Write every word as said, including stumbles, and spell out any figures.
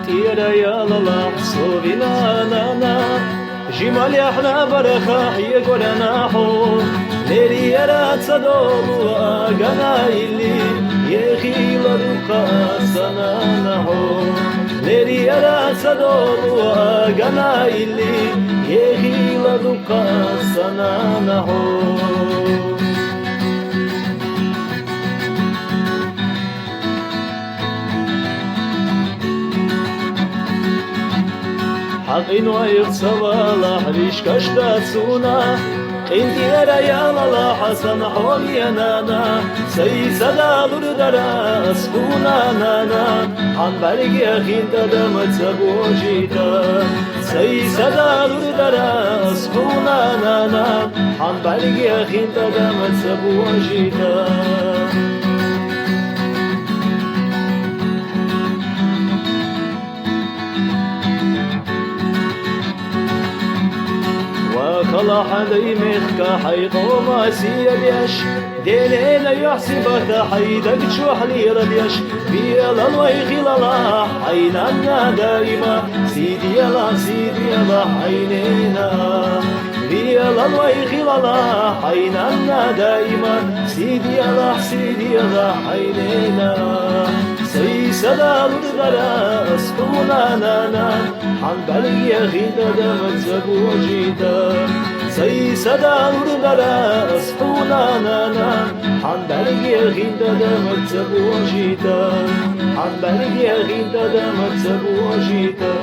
Иара ялалахь совина нана, жималехь набарахахь егорана хьо. Лерияра ца долу агана илли, ехила дукха санана хьо. Лерияра ца долу агана илли, ехила дукха санана хьо. Хьакъин вайх ца валахь, ришкаш дац суна, къинтӀера ялала Хьасан хьо венана, сай са далур дара ас хьуна нана, хьан бӀаргех хин тӀадам ца божийта. Сай са далур дара ас хьуна нана, хьан бӀаргех хин тӀадам ца божийта. Ва хала хьан дай мехка хьай къома сиялеш, делена юхь сибата хьай даг чохь леладеш, биалал вай хилала хьай нанна даима, сидела, сидела хьай нена. Биалал вай хилала хьай нанна даима, сидела, сидела хьай нена. Сай са далур дара ас хьуна нана, хьан бӀаргех хин тӀадам ца божийта. Сай са далур дара ас хьуна нана, хьан бӀаргех хин тӀадам ца божийта. Хьан бӀаргех хин тӀадам ца божийта.